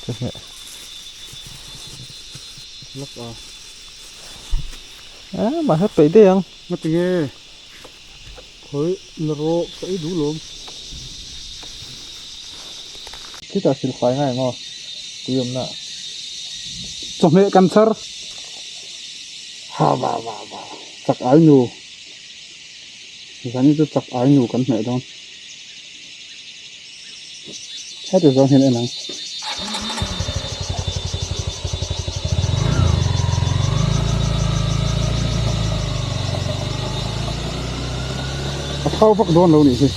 Chawhmeh. Lak a. Eh, mahse peih daih ang. Ngati nge? Khawi la rawh ka ei duh lawm. Khitah silfai ngai maw? Tui awmna. Chawhmeh kan chhar. Ha va va va. Chak ai nu. Zan hi chu chak ai nu kan hmeh dawn. Heti zawng hian en ang. A thau vak dawn lo nih hi.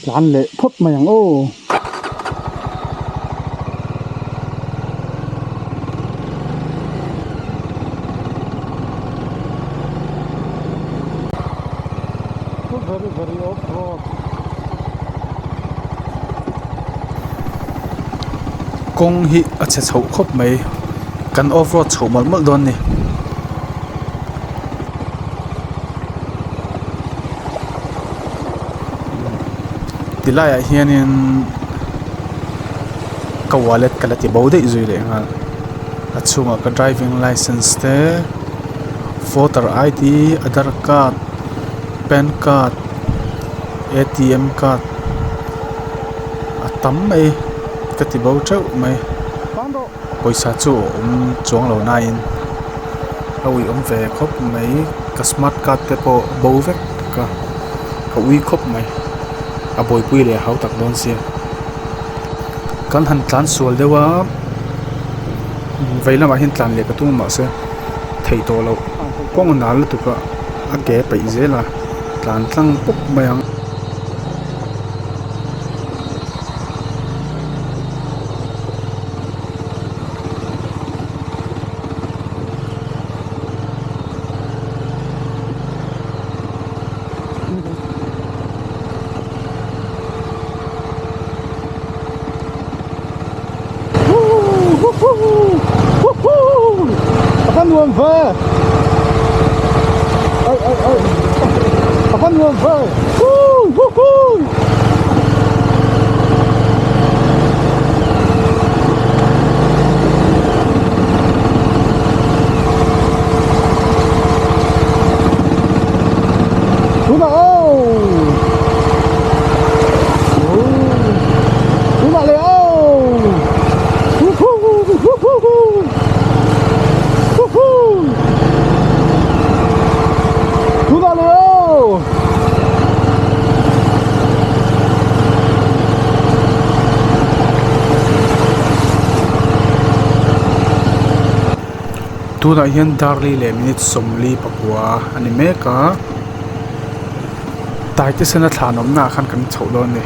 Tlan leh phawt mai ang aw. Very very off road. Kawng hi a chhe chhoh khawp mai kan off road chhoh mawlh mawlh dawn a ni. Ti laiah hianin ka wallet ka la ti bo daih zui leh nghal a chhungah ka driving licence te voter I_D aadhar card pan card A_T_M card a tam mai ka ti bo teuh mai pawisa chu a awm chuang lo nain a ui awm ve khawp mai ka smart card te pawh bo vek ka ka ui khawp mai a buaipui leh a hau tak dawn sia kan han tlan sual deuh a vei lamah hian tlan leh ka tum a mahse theih tawh loh kawng a nal lutuk a a ke a peih zel a tlan tlang pawp mai ang. A va nuam ve ai ai ai a va nuam ve Tunah aw Tunah leh aw Tunah leh aw Tunah hian darli leh minute sawmli pakua a ni mek a taite sena thlan awmna ah khan kan chhoh dawn a ni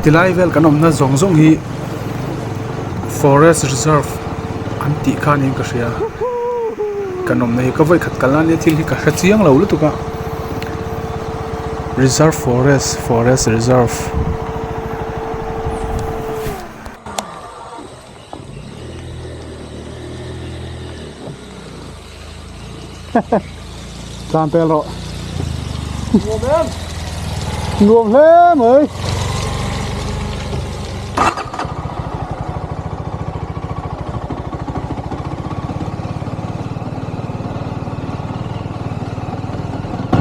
tilai vel kan awmna zawng zawng hi forest reserve an tih kha niin ka hria kan awmna hi ka vawikhat kal na ania thil hi ka hre chiang lo lutuk a reserve forest forest reserve. Tlan pel rawh. Nuam em? Nuam hle mai.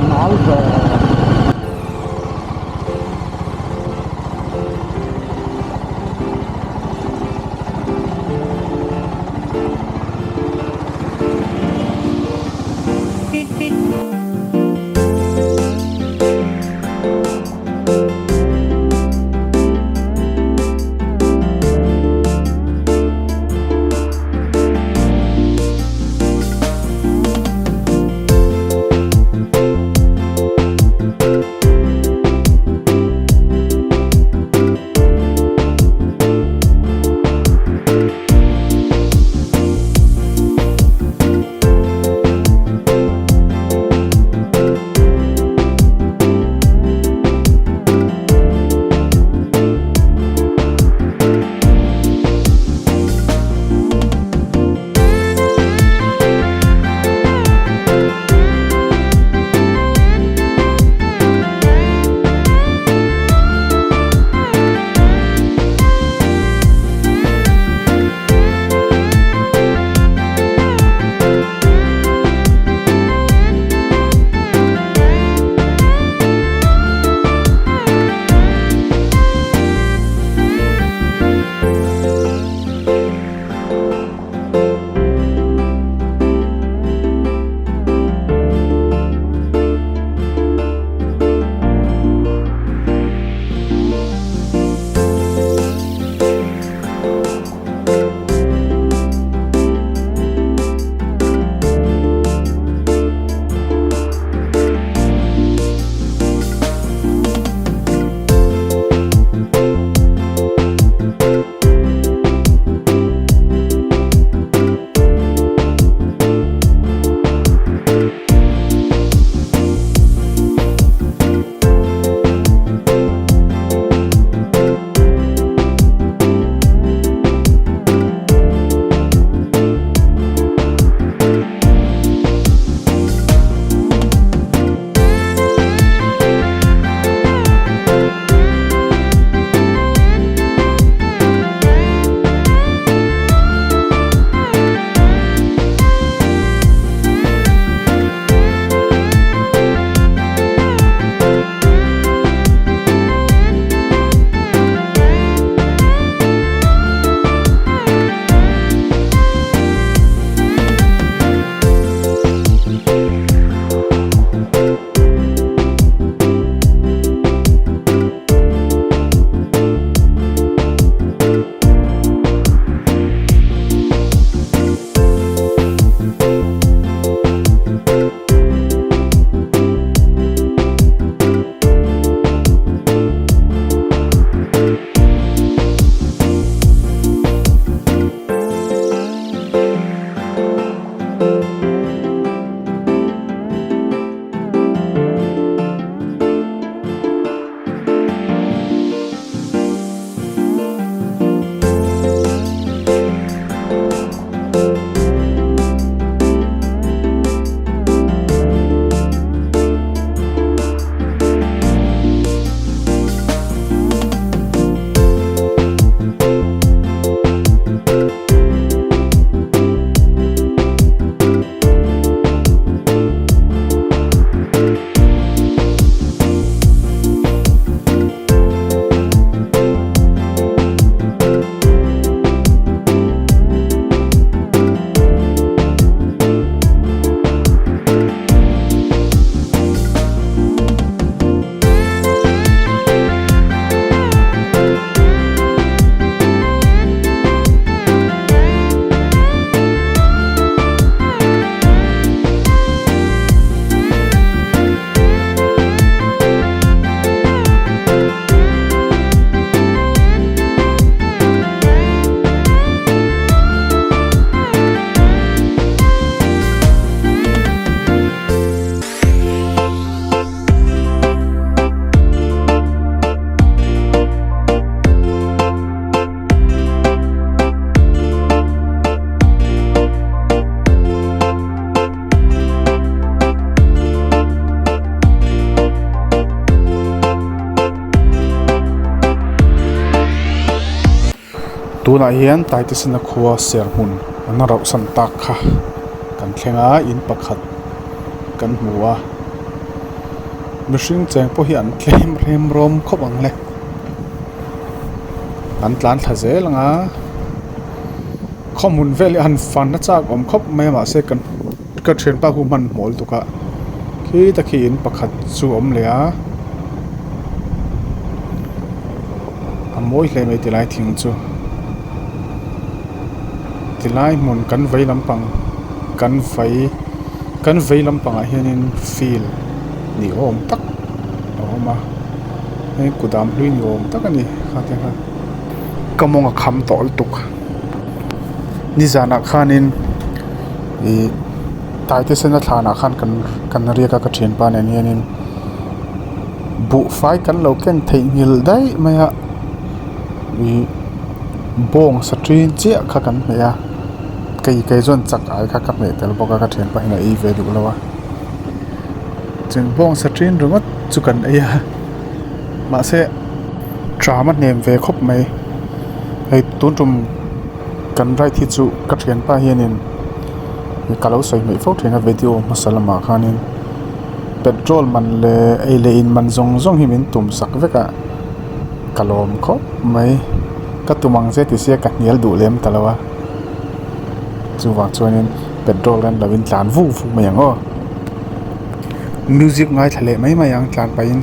Nal ve. Tunah hian Taitesena khua serhmun an rauhsan tak kha kan thleng a, in pakhat kan hmu a, mihring cheng pawh hi an tlem rem rawm khawp ang le, an tlan thla zel ang a, khaw hmun vel hi a han fan a chak awm khawp mai a mahse kan ka thianpa khu hmanhmawh lutuk a khita khi in pakhat chu a awm leh a. A mawi hle mai tilai thing chu tilai hmun kan vei lampang kan vei kan vei lampangah hianin field ni awm tak a awm a hei kudam hlui ni awm tak a ni kha te kha ka mawng a kham tawh lutuk nizanah khanin ih taitesena thlanah khan kan kan riak a ka thianpa nen hianin. Buhfai kan lo ken theih nghilh daih mai a ih bawng sa ṭin chiah kha kan hmeh a kei kei chuan chak ai kha ka hmeh tel bawk a ka thianpa hian a ei ve duh lo a chuan bawng sa ṭin ringawt chu kan ei a mahse ṭam a hnem ve khawp mai hei tun tum kan ride hi chu ka thianpa hianin ka lo sawi hmeh fo thin a video hmasa lamah khanin. Petrol man leh ei leh in man zawng zawng hi min tum sak vek a ka lawm khawp mai ka tum ang che ti sia ka hnial duh lem ta lo a chuvang chuanin petrol en lovin tlan vuk vuk mai ang aw music ngaithla leh mai mai ang tlan pahin.